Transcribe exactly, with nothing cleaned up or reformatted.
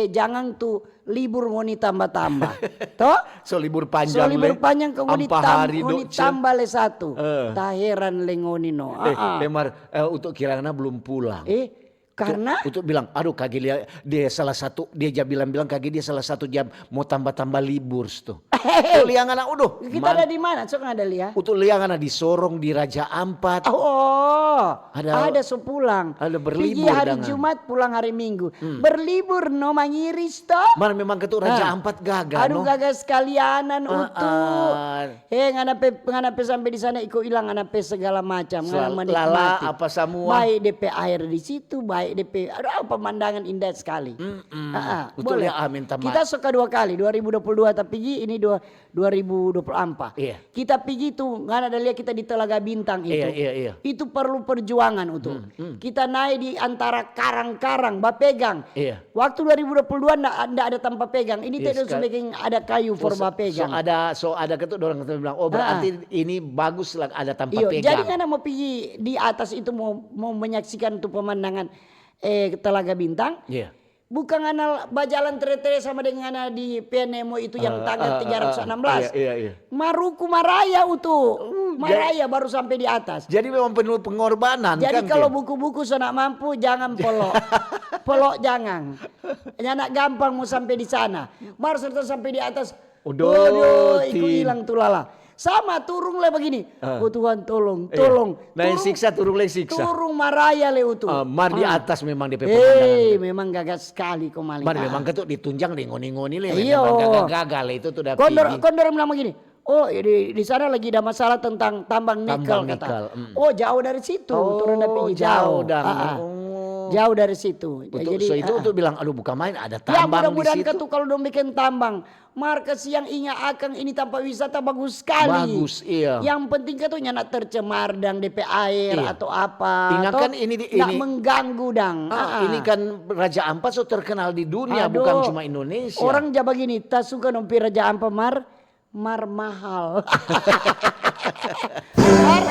Eh, jangan tu libur ngoni tamba-tamba. To? So libur panjang le. So libur panjang kong ngoni tam-, ngoni tamba le satu. Eh. Taheran le ngoni no. Eh, Mar, eh, untuk Kirana belum pulang. Eh, karena? Untuk bilang, aduh, kage lia, dia salah satu, dia ja bilang-bilang kage dia salah satu jam mau tamba-tamba libur tu. Hehehe. Tuh lia ngana, uduh. Kita ada di mana? Sok ada lia. Untuk lia ngana di Sorong, di Raja Ampat. Oh, ada so pulang. Ada berlibur. Pigi hari Jumat, pulang hari Minggu. Hmm. Berlibur no mangiris to. Mar memang ketu Raja Ampat gaga no. Aduh, gaga sekalianan utu. He, ngana pe, ngana pe sampe di sana iko ilang ngana pe segala macam, ngana menikmati. Lala apa samua. Baik depe air di situ, baik depe, aduh, pemandangan indah sekali. Utu boleh. Kita so kadua kali, dua ribu dua puluh dua ta pigi, ini dua, dua ribu dua puluh ampa. Iya. Kita pigi tu, ngana ada lia kita di Telaga Bintang itu. Iya, iya, iya. Itu perlu perjuangan utu. Hmm, hmm. Kita nae di antara karang-karang, bapegang. Iya. Waktu dua ribu dua puluh dua nda, nda ada tampa pegang. Ini tadi so biking ada kayu for bapegang. So ada, so ada ketu dorang ketu bilang, "Oh, berarti ini bagus lah ada tampa pegang." Iyo, jadi ngana mo pigi di atas itu mo, mo menyaksikan tu pemandangan, eh, Telaga Bintang. Iya. Bukang ngana bajalan tere-tere sama deng ngana di P N M O itu yang tangga tiga ratus enam belas. Iya, iya, iya. Maruku maraya utu. Maraya baru sampe di atas. Jadi memang penuh pengorbanan. Jadi kan, kalo buku-buku so nda mampu, jangan polo. Polo jangan. Nyanda gampang mo sampe di sana. Mar serta sampe di atas. Uduh, iko ilang tu lala. Sama turung le bagini. "Oh Tuhan, tolong, tolong." Nae siksa, turung le siksa. Turung maraya le utu. Ah, mar di atas memang depe pemandangan. Hei, memang gaga skali ko maling. Mar memang ketu ditunjang deng ngoni-ngoni le. Iyo. Memang gaga-gaga le itu tu da pigi. Kong dorang bilang bagini, "Oh, di, di sana lagi ada masalah tentang tambang nikel," kata. "Oh, jauh dari situ, turung da pigi jauh." Jauh dari situ. Jadi, so itu untuk bilang, "Aduh, bukan main, ada tambang di situ." Ya, mudah-mudahan ketu kalo dong bikin tambang. Mar kasiang, inga akang, ini tampa wisata bagus skali. Bagus, iya. Yang penting ketu nyanda tercemar deng depe air atau apa. Inga kan ini di, nda mengganggu dang. Ah, ini kan Raja Ampat so terkenal di dunia, bukan cuma Indonesia. Orang ja bagini, ta suka dong pi Raja Ampat mar, mar mahal. Mar,